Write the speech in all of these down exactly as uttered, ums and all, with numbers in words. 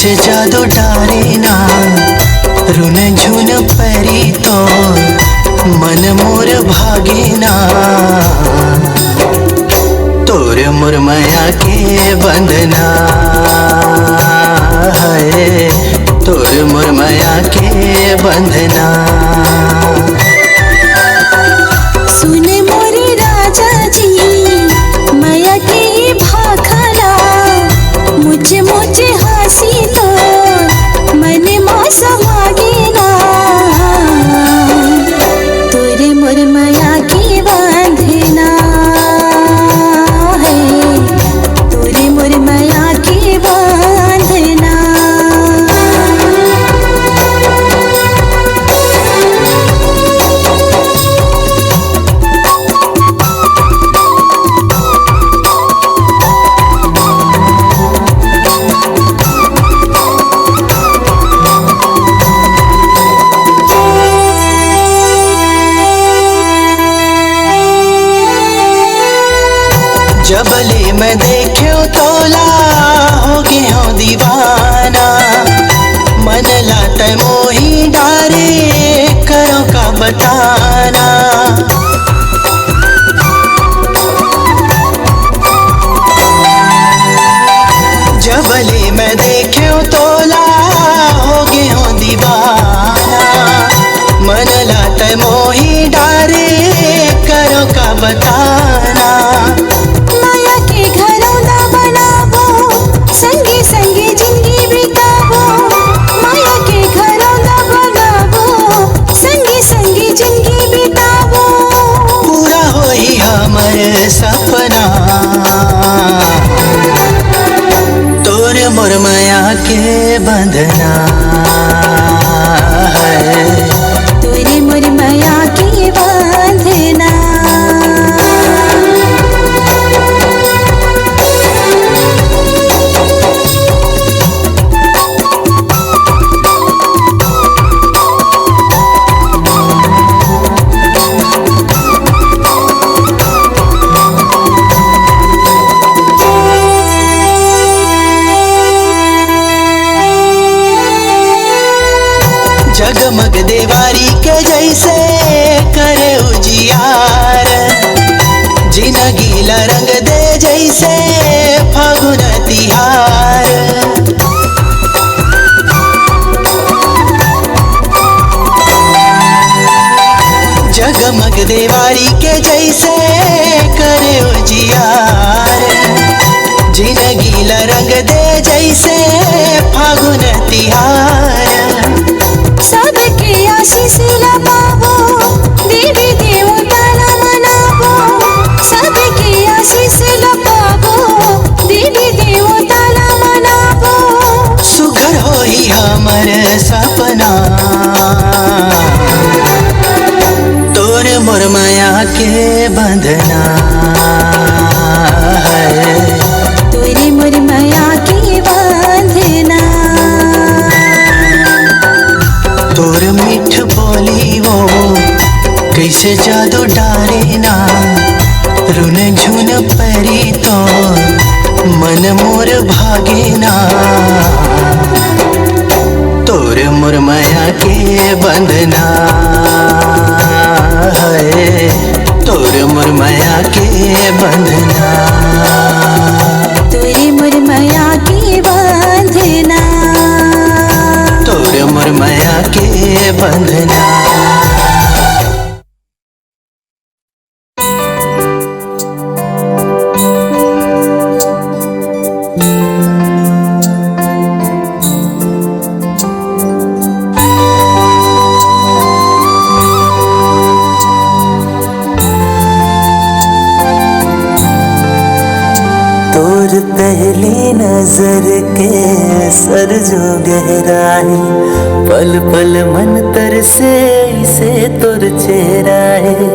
जादू डारे ना, रुन झुन परी तो मन मोर भागे ना। तोर मोर मया के बंधना है, तोर मोर मया के बंधना। सुन मोरे राजा जी, मया के भाखा ला, मुझे मुझे हंसी तो मन मौसम आगे ना। तोरे मोर मया के बांधना है, तोरे मोर मया के बांधना। जब ले मैं देख्यो तोला, हो गे हो दीवाना। मन ला तै मोही डारे, करो का बताना। जब ले मैं देख्यो तोला, हो गे हो दीवाना। मन ला तै मोही डारे, करो का बताना। मया के घरौंदा बनाबो, संगी संगी जिंदगी बिताबो। मया के घरौंदा बनाबो, संगी संगी जिंदगी बिताबो। पूरा होही हमर सपना, तोर मोर मया के बंधना है। तोरे मोर मया के बंधना। जगमग देवारी के जैसे करे उजियार, जिनगी ला रंग दे जैसे फागुन तिहार। जगमग देवारी के जैसे करे उजियार, जिनगी ला रंग दे जैसे फागुन तिहार। सबके आशीष ला पाबो, देवी देवता ला मनाबो। सबके आशीष ला पाबो, देवी देवता ला मनाबो। सुघर होही हमर सपना, तोर मोर मया के बंधना है। तोरे मोर मया के बंधना। तोर मीठ बोली वो कैसे जादू डारे ना, रुन झुन परी तो मन मोर भागे ना। तोर मोर मया के बंधना है, तोर मोर मया के बंधना। तोरे मोर मया के बंधना। तोर मोर मया के बंधना। तोर पहली नजर के असर जो गहरा हे, पल पल मन तरसे ऐसे तोर चेहरा हे।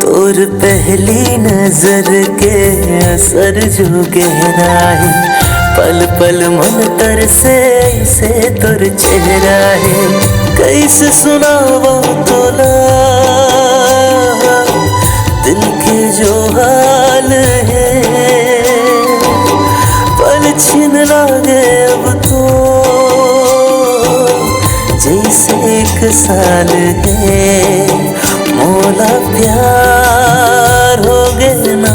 तोर पहली नजर के असर जो गहरा हे, पल पल मन तरसे ऐसे तोर चेहरा हे। कैसे सुनावो तोला, जो हाल हे, पल छिन लागे अब तो, जइसे एक साल हे। मोला प्यार हो गे ना,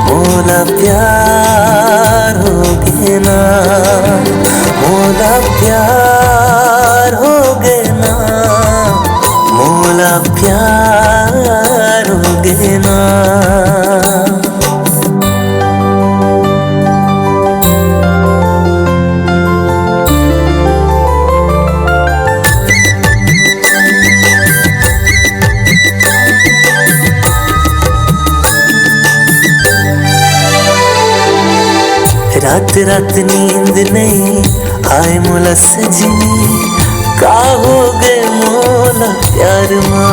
मोला प्यार हो गे ना, मोला प्यार हो गे ना, मोला प्यार हो गे ना। रात रात नींद नइ आय मोला सजनी, का हो गे मोला प्यार मा।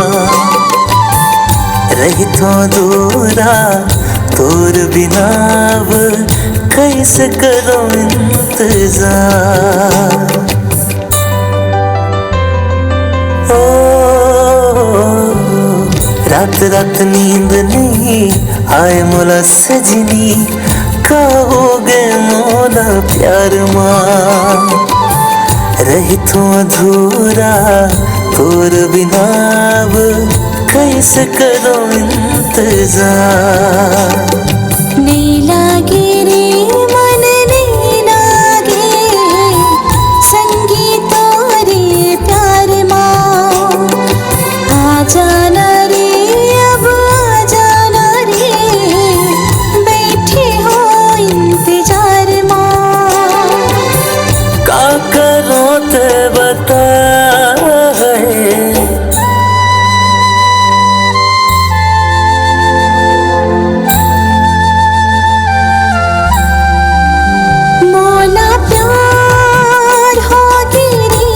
रहिथों दूरा तोर बिना अब कइसे करों इंतजार। ओ, रात रात नींद नइ आय मोला सजनी, का हो गे मोला प्यार मा। रहिथों अधूरा तोर बिना अब कइसे करों इंतजार। नइ लागे रे मन नइ लागे, संगी तोरे प्यार मा। आ जाना रे, अब आ जाना रे, बइठे हों इंतजार मा। का करों ते बता। मोला प्यार हो गे रे,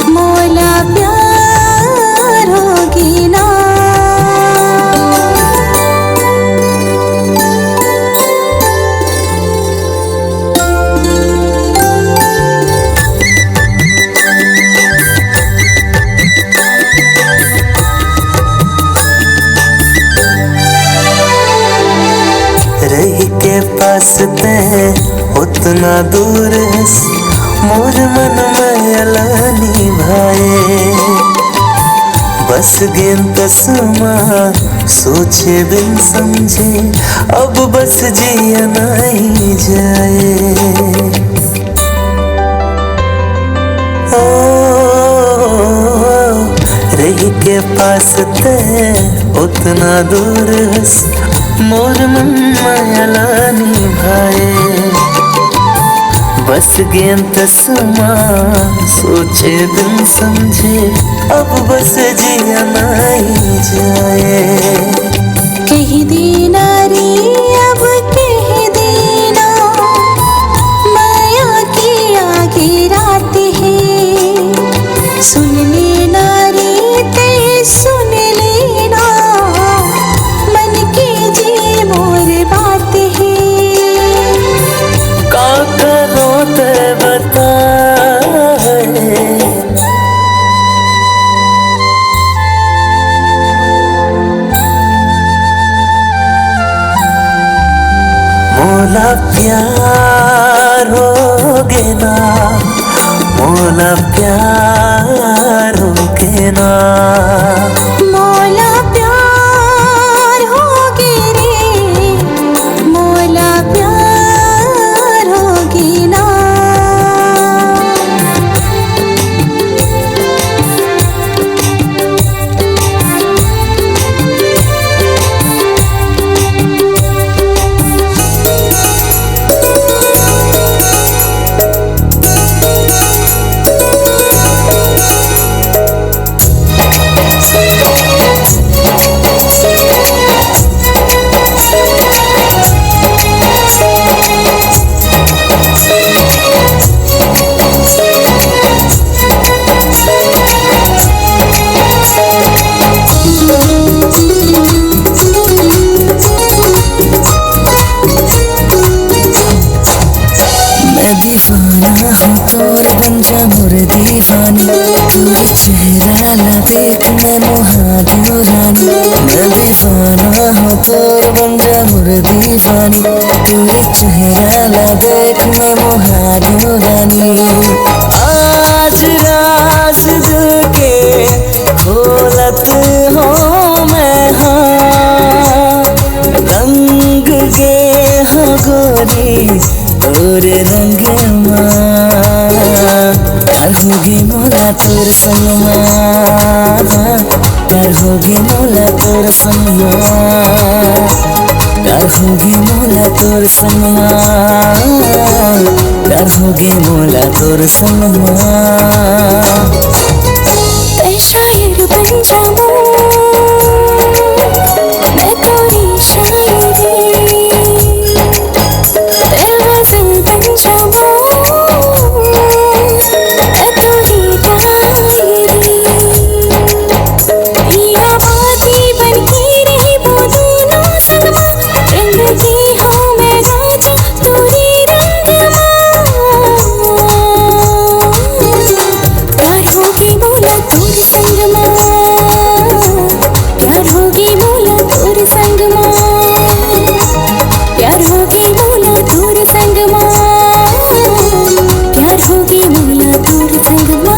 मोला प्यार हो गे ना। रहि के पास ते ओतना दूर हस, मोर मन मा अलनी भाए। बस गेन तसमा सोचे बिन समझे, अब बस जिया नइ जाए। ओ, रहि के पास ते ओतना दूर हस, मोर मन मा अलनी भाए। बस गेन तसमा सोचे बिन समझे, अब बस जिया नइ जाए। कहि देना रे, अब कहि देना, मया के आगे रात हे। सुन लेना रे, ते सुन लेना, मन के जे मोर बात हे। का करों ते बता। मोला प्यार हो गे ना, मोला प्यार हो गे ना। मोला प्यार हो गे रे, मोला प्यार हो गे ना। दीवाना हो तोर बन जा मोर दीवानी, तोर चेहरा ला देख मैं मोहा गेंव रानी। मैं दीवाना हो तोर बन जा मोर दीवानी, तोर चेहरा ला देख मैं मोहा गेंव रानी। आज राज दिल के खोलत हो मैं हा, रंग गे हो गोरी तोर रंग मा। प्यार होगे मोला तोर संग मा, प्यार होगे मोला तोर संग मा, प्यार होगे मोला तोर संग मा, प्यार होगे मोला तोर संग मा। मैं शायर बन जाऊं, मैं तोरी शायरी, मैं गजल बन जाऊं, मैं तोरी डायरी। पिया बाती बन के रहिबो दूनों संग मा, रंग दे हो मैं राजा तोरी रंग मा। प्यार होगे मोला तोर संग मा, प्यार होगे मोला तोर संग मा, प्यार होगे मोला तोर संग मा, प्यार होगे मोला तोर संग मा।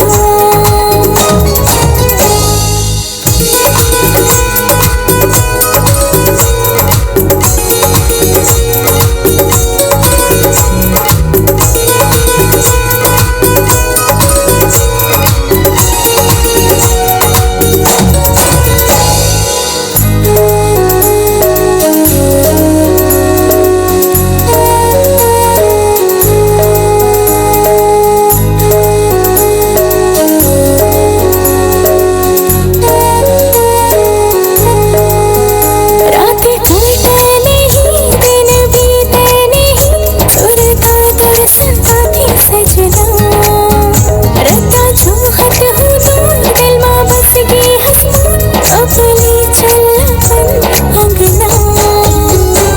रातें काटे नहीं, दिन बीते नहीं, तोर का दर्शन पाके सजना। रत्ता जोहत हूँ दूर, दिल मा बस गे हस तू, अब ले चल अपन अंगना।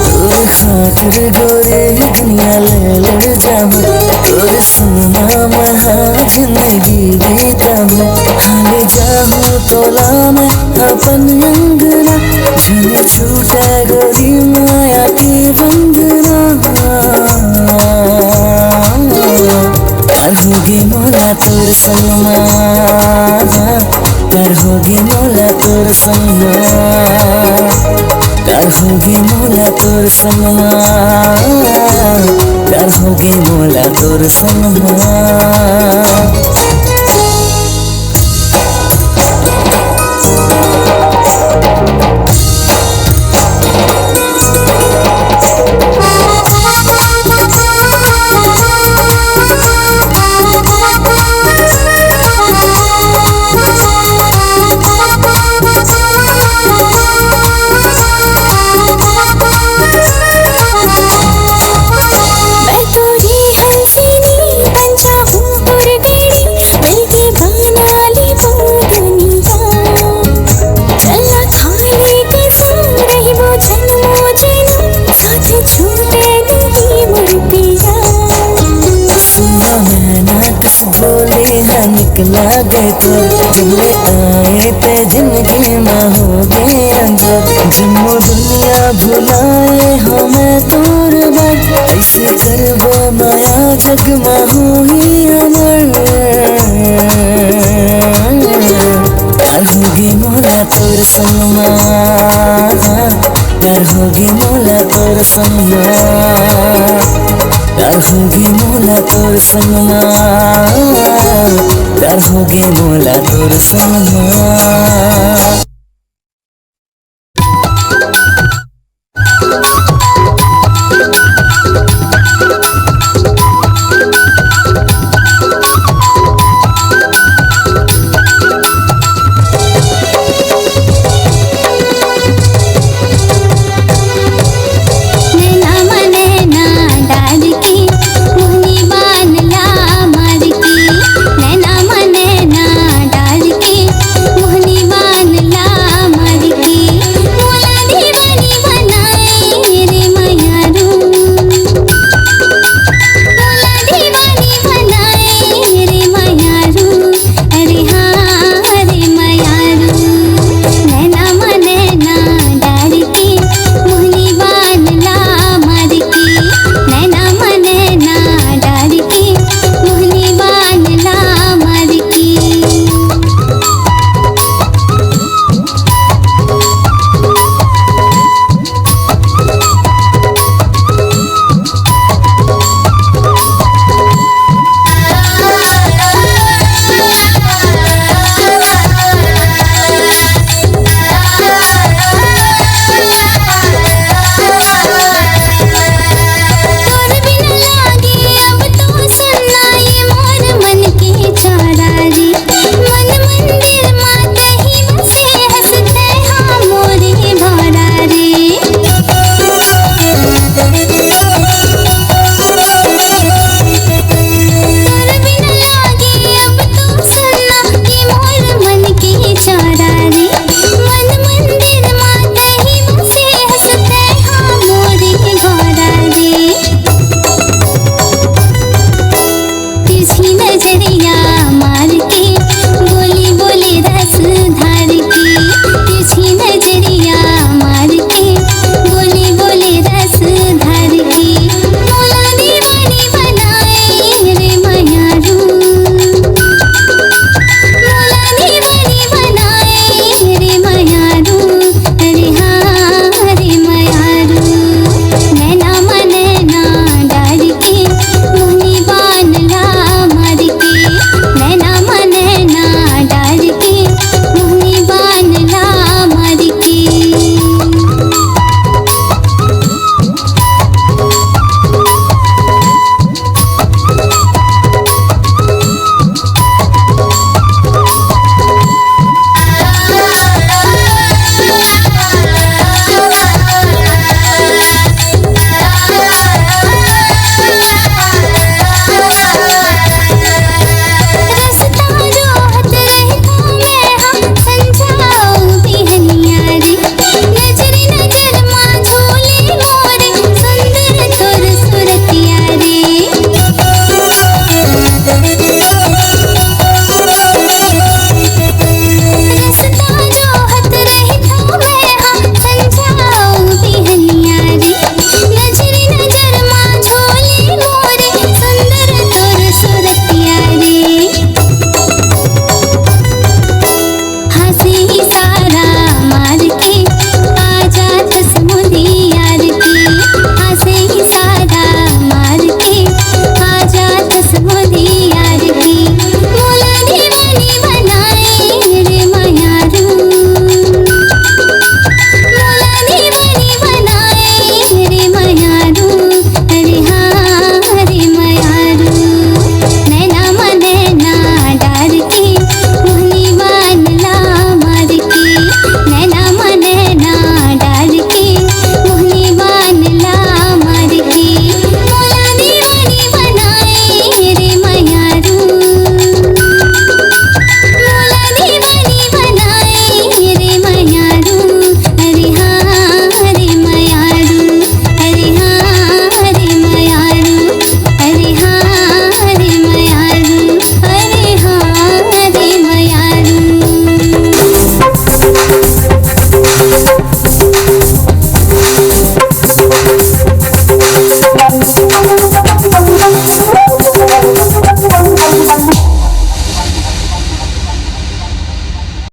तोर खातिर गोरी दुनिया ले लड़ जाहूँ, तोर संग मा मैं हा जिंदगी बिताहूँ। हाँ ले जाहूँ तोला मैं अपन अंगना, झन छूटे गोरी माया के बंधना। प्यार होगे मोला तोर संग मा, प्यार होगे मोला तोर संग मा, प्यार होगे मोला तोर संग मा, प्यार होगे मोला तोर संग मा। मैं तोरी हंसनी बन जाहूँ तोर गड़ी, मिलके बना लेबो दुनिया। चला खाए कसम रहिबो जन्मों जन्म, साथ छूटे नहीं मोर पिया। सुना मैं ना कस बोले हाँ निकला गे तोर, जब ले आए ते जिंदगी मा होगे अंजोर। जम्मो दुनिया भुलाए हो मैं तोर बात, अइसे करबो माया जग मा होही अमर। प्यार होगे मोला तोर संग मा, प्यार होगे मोला तोर संग मा, प्यार होगे मोला तोर संग मा, प्यार होगे मोला तोर संग मा।